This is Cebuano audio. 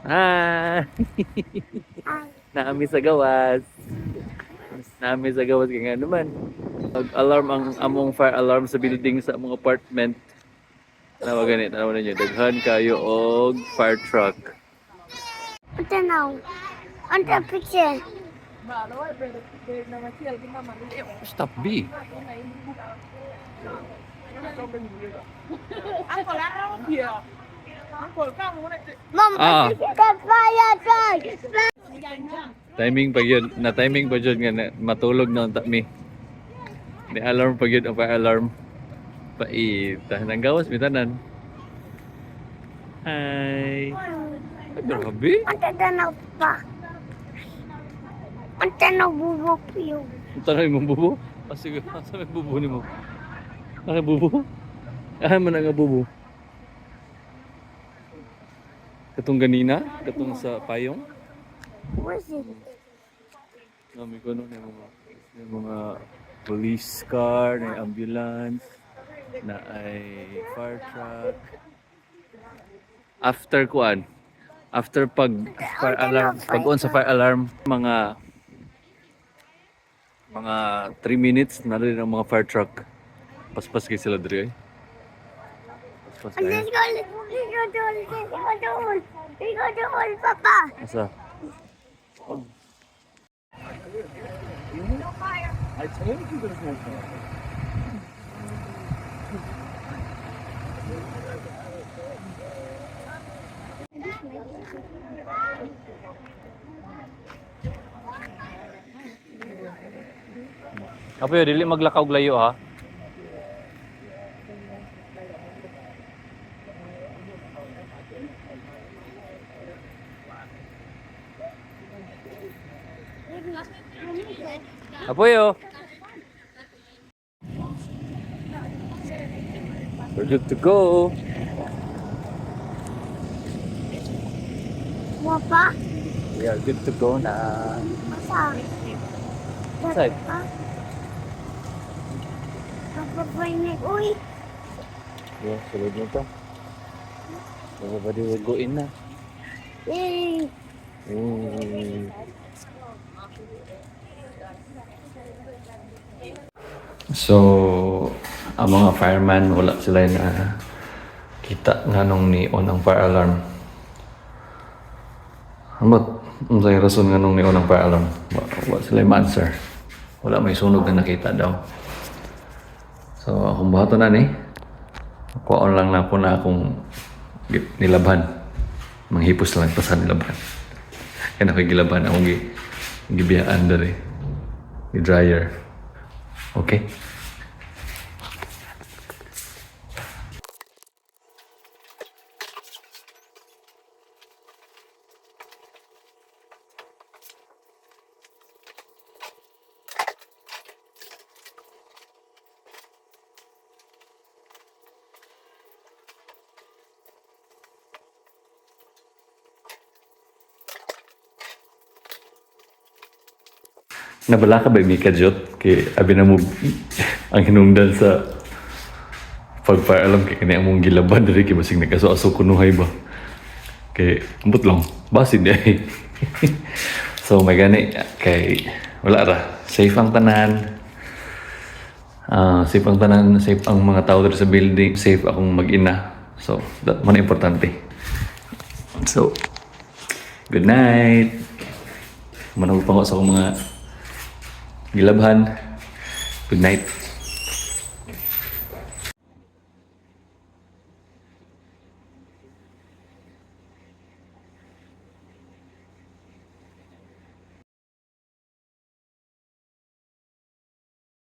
Hi! Naa mi sa gawas. Naa mi sa gawas kay nga naman. Nag-alarm ang among fire alarm sa building sa among apartment. Tanawa gani, tanawa ninyo. Daghan kayo og fire truck. Tanaw. On the picture. Stop B. Mom, Ah. the fire truck. Timing pa yun. Na timing pa yun nga na, matulog na unta mi. Ni alarm pa yun ang fire alarm. Paita. Nang gawas mi tanan. Hi. Ay, grabe. On the tanaw pa. On tanaw bubo piyo. Ang tanay mong bubo? Ah, sige. Asa may bubo ni mo? Ano bubo? Ah, man ang bubo. Katong ganina? Katong sa payong? Where's it? Nami ko no, may mga police car, na ambulance, na ay fire truck. After kuan, after pag fire alarm, pag on sa fire alarm, mga 3 minutes na rin ang mga fire truck. Paspas kay sila diri ay. Paspas kayo. Let's go, let's go doon, let's go doon. Let's go doon, Papa. Asa? I told you there's no fire. Apo, dili maglakaw og layo ha. Apoyo. We're good to go. Papa, We are good to go na. asa? Inside. Papa. Papa, painit. Uy, Yeah, sulod na to. Everybody will go in na. eh. So, ang mga fireman, wala sila na kita nga nung ni-on ang fire alarm. Ba't? Ang sa'yo rason nga nung ni-on ang fire alarm? Wa sila ma-answer. Wala may sunog na nakita daw. So, akong buhaton na ni. Kuwaon lang na ako na akong nilabhan. Manghipos lang pa sa nilabhan. Kaya ako'y gilabhan akong gibiyaan dali. Gi-dryer. Okay? Nabala ka ba Mika Jot? Kay abi na mo ang hinungdan sa pag-fire alarm kay kani among gilaban diri kay basig nagaso-aso kunuhay ba. Kay ambot lang basin di ay. So may gani kay wala ra safe ang tanan. Ah, safe ang tanan, safe ang mga tao diri sa building, safe akong mag-ina. So, that man importante. So, good night. Manawag pa ko sa akong mga gilabhan. Good night.